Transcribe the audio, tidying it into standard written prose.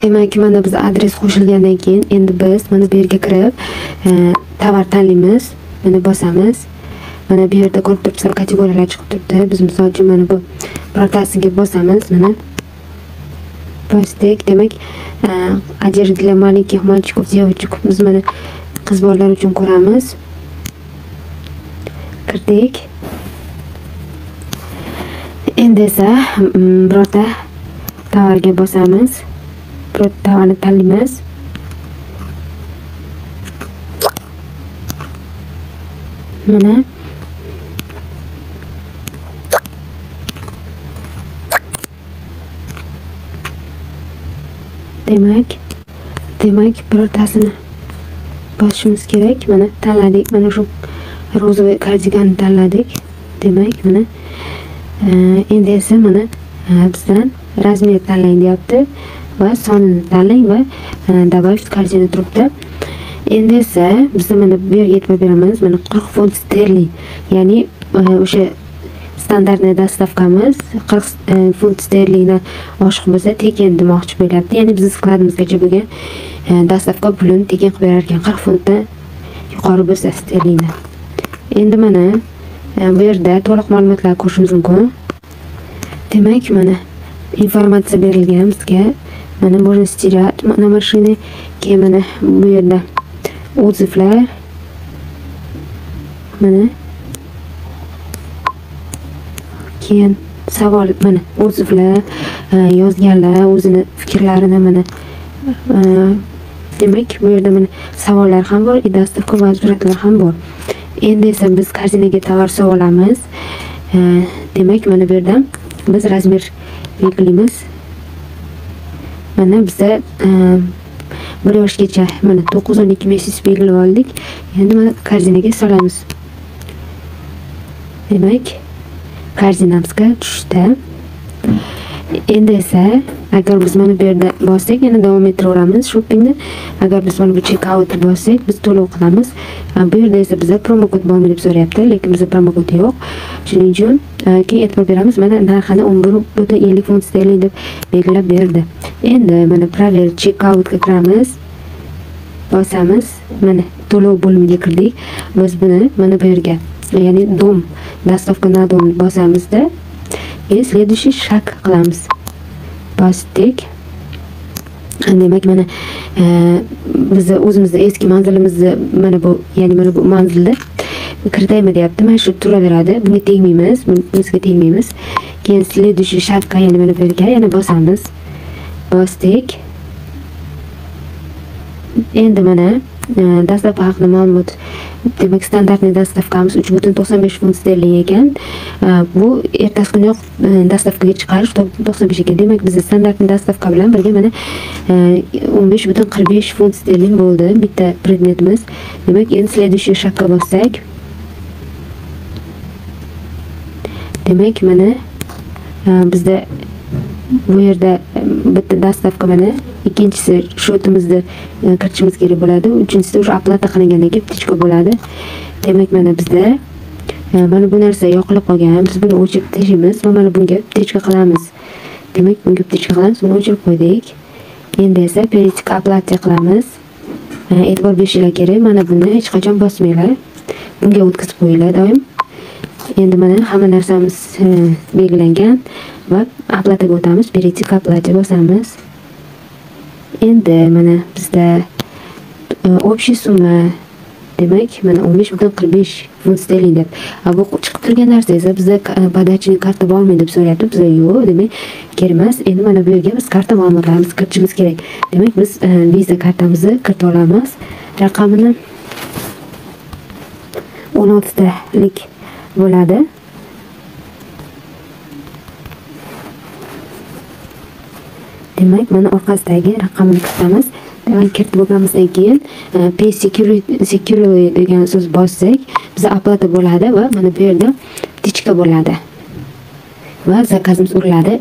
Demak, mana biz adres qo'shilgandan keyin endi biz mana bu yerga kirib, tovar tanlaymiz. Mana bosamiz. Mana bu yerda ko'rib turibsizlar, kategoriyalar chiqib turibdi. Biz misol uchun mana bu birortasiga bosamiz. Mana bosdik. Demak, одежда для маленьких мальчиков, девочек. Biz mana qiz bolalar uchun ko'ramiz. Kirdik. Endi esa birorta tovarga bosamiz. Birorta tovarni tanlaymiz. Mana demak birortasini bosishimiz kerak. Mana tanladik. Mana shu розовый kardiganni tanladik. Demak, mana endi esa mana bizdan razmer tanlang deyapti va sonini tanlang va добавить корзину turibdi. Endi esa biz mana bu yerga e'tibor beramiz. Mana 40 funt sterling, ya'ni o'sha standartniy dostavkamiz 40 funt sterlingdan oshiq bo'lsa tekin demoqchi bo'lyapti. Ya'ni bizning skladimizgacha bo'lgan dostavka pulini tekin qilib berar ekan 40 funtdan yuqori bo'lsa sterlingdan. Endi mana bu yerda to'liq ma'lumotlar ko'rishimiz mumkin. Demak, mana informatsiya berilgan bizga. Mana можно стирать на машине. Keyin mana bu yerda отзывlar. Mana keyin savol, mana отзывlar yozganlar o'zini fikrlarini mana demak bu yerda mana savollar ham bor, dostavka va suratlar ham bor. Endi esa biz korzinaga tovar solamiz. Demak, mana bu yerda biz razmer belgilaymiz. Mana bizda 1 yoshgacha mana 9-12 месяц belgilab oldik. Endi mana korzinaga solamiz. Demak, korzinamizga tushdi. Endi esa agar biz mana bu yerda bossak, yana davom ettiraveramiz shoppingni. Agar biz mana bu checkoutni bossak, biz to'lov qilamiz. Bu yerda esa bizda promokod bormi deb so'rayapti, lekin bizda promokod yo'q. Shuning uchun keyin e'tibor beramiz. Mana narxini 11.50 funt sterling deb belgilab berdi. Endi mana проверить checkoutga kiramiz. Bosamiz. Mana to'lov bo'limiga kirdik. Biz buni mana bu yerga, ya'ni dom, доставка на дом bosamizda. И следующий шаг qilamiz. Bosdik. Demak, mana biz o'zimizni eski manzilimizni mana bu, ya'ni mana bu manzilda kiritaymi deyapti. Mana shu turaveradi. Bunga tegmaymiz, bunisiga tegmaymiz. Keyin следующий шагga, ya'ni mana bu yerga yana bosamiz. Bosdik. Endi mana dostavka haqida ma'lumot. Demak, standartniy dostavkamiz 3.95 funt sterling ekan. Bu ertasi kuniyoq dostavkaga chiqarish 95 ekan. Demak, bizda standartniy dostavka bilan birga mana 15.45 funt sterling bo'ldi bitta predmetimiz. Demak, endi следующий шагga bossak. Demak, mana bizda bu yerda bitta dostavka, mana ikkinchisi счетimizni kiritishimiz kerak bo'ladi. Uchinchisi o'sha оплата qilingandan keyin птичка bo'ladi. Demak, mana bizda mana bu narsa yoqilib qolgan. Biz buni o'chirib tashlaymiz va mana bunga птичка qilamiz. Demak, bunga птичка qilamiz, buni o'chirib qo'ydik. Endi esa перейти к оплате qilamiz. E'tibor berishinglar kerak. Mana buni hech qachon bosmanglar. Bunga o'tkazib qo'yinglar doim. Endi mana hamma narsamiz belgilangan va оплатаga o'tamiz. Перейти к оплате bosamiz. Endi mana bizda общий summa, demak, mana 15.45 funt sterling deb. Bu chiqib turgan narsa esa bizda подачный karta bormi deb so'rayapti. Bizda yo'q, demak, kerak emas. Endi mana bu yerga biz karta ma'lumotlarimizni kiritishimiz kerak. Demak, biz Visa kartamizni kirita olamiz. Raqamini 16 talik bo'ladi. Demak, mana orqasidagi raqamini kiritamiz. Demak, kiritib bo'lganimizdan keyin Pay Security degan so'z bossak, bizda оплата bo'ladi va mana bu yerda птичка bo'ladi. Va zakazimiz uriladi.